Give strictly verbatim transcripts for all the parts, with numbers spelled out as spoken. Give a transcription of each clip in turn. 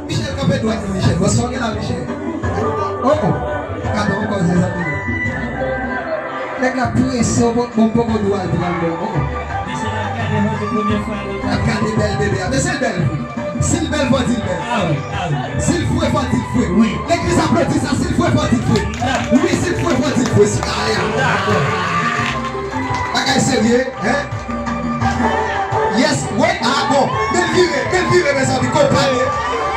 Michel, kanpe dwat non, Michel. Bòs, sa w gen la, Michel? Oh, oh. Gade ankò, se sa ki. Nèg la prese, bon, bon, poko dwat, pral bon. Oh, oh. Michel ap gade, mwen se premye fwa la. Ap gade bèl bebe a. Men se l bèl vre. Si l bèl, fò di l bèl. Ah wi, ah wi. Si l fre, fò di l fre. Wi. Legliz aplodi sa, si l fre, fò di l fre. Dakò. Wi, si l fre, fò di l fre. Si, aya. Dakò. Bagay serye, hein? Yes, wi, ah bon. Men l vire, men l vire, mezanmi, konpanye.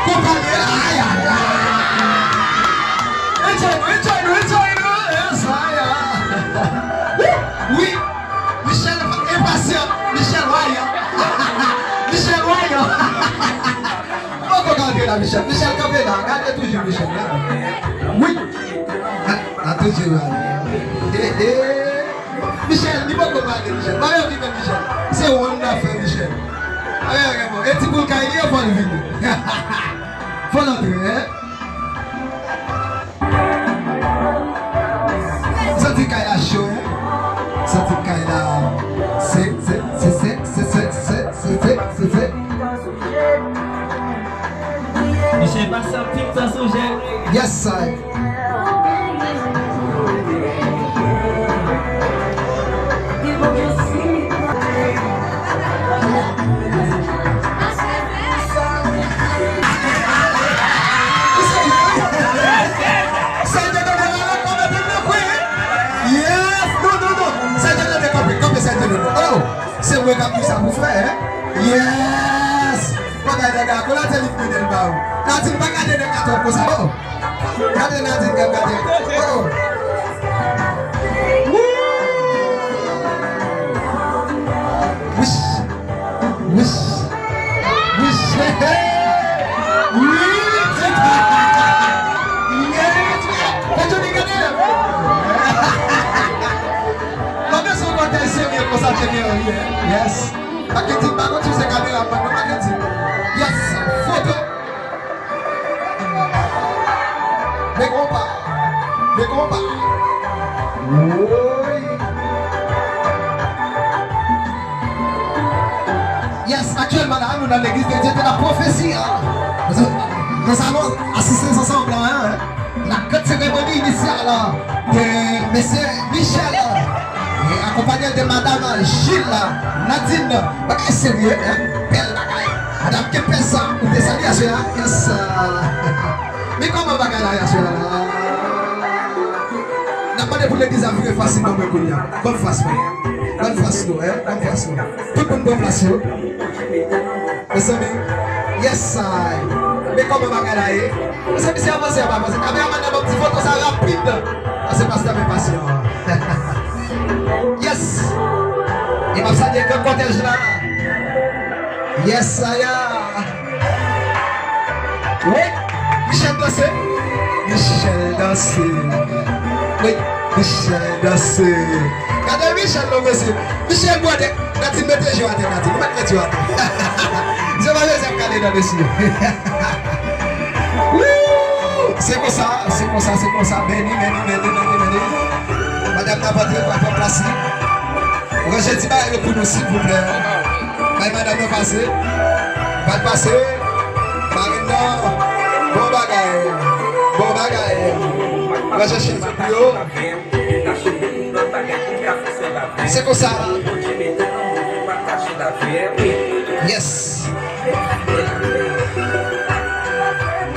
Konpanye, ay, ay, ay. Enjoy nou, enjoy nou, enjoy nou. Yes, aya. Woo! Wi. Michel enpasyan. Michel wayan. Michel wayan. Poko ka antre la, Michel. Michel, kanpe la. Gade toujou, Michel. Wi. A, a toujou la. Eh, eh. Michel, li poko pale, Michel. Pa yo ki fè Michel. Se wonn n ap fè, Michel. Ay, ay, ay, bon. E ti boul kay li yo, fò l vini. Fò l antre, hein? Santi kay la cho, hein? Santi kay la. Se, se, se, se. Misye pase anpil tan sou jèn. Yes, I. Yes! Non, non, non! Sa te tande kanpe, kanpe, sa te tande. Oh! Se mwen k ap di sa pou fè, hein? Yes! Bagay nèg la, kou Nadine mennen l ba ou. Nadine, pa gade nèg la twòp konsa, oh! Gade Nadine k ap gade. Oh! Woo! Wish! Wish! Wish! Hey, hey! Wi! Fè Johnny gade la! Mwen bezwen kòtèj serye konsa, Johnny Henry. Yes! Pa gen di, pa konn si se kamera mwen, non, pa gen di. Yes! Foto! Men konpa! Men konpa! Woy! Yes, aktyèlman la, nou nan legliz de Dye de la pwofesi, hein. Nan salon asistans ansanm la, hein. Nan gran seremoni inisyal de mesye Michel, e akonpanye de madam Gilles, Nadine. Bagay serye, hein? Bèl bagay. Madam Kempès, ou te salye aswè a? Yes. Men kòman bagay la ye aswè a la? N ap mande pou legliz la vire fas li ban mwen kounye a. Ban m fas mwen. Ban m fas nou, hein? Ban m fas nou. Tout moun pran plas yo. Mezanmi, yes I. Men kòman bagay la ye? Mezanmi, se avanse, ap avanse. Kameramann nan ban m ti foto sa rapid. Pase pastè men pasyan. Yes. E m ap salye gran kòtèj la. Yes I. Wi, Michel danse. Michel danse. Wi, Michel danse. Gade Michel non mesye. Michel bwè de. Nadine mete je w atè, Nadine. Ou mèt mete je w atè. Je w atè, ap gade nan mesye. Woo! Se konsa, se konsa, se konsa. Beni, beni, beni, beni, beni. Madanm nan pa antre, pa pran plas li. Ranje ti bagay yo pou nou, silvouplè. Bay madanm nan pase. Bay pase. Marenn nan. Bon bagay. Bon bagay. Ranje chèz yo pou yo. Se konsa. Yes.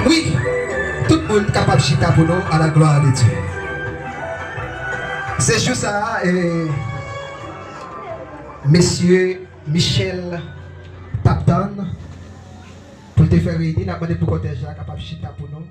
Wi. Tout moun kapab chita pou nou, à la gloire de Dieu. Se jou sa a, e, mesye Michel t ap tann pou l te fè reyini, n ap mande pou kòtèj la kapab chita pou nou.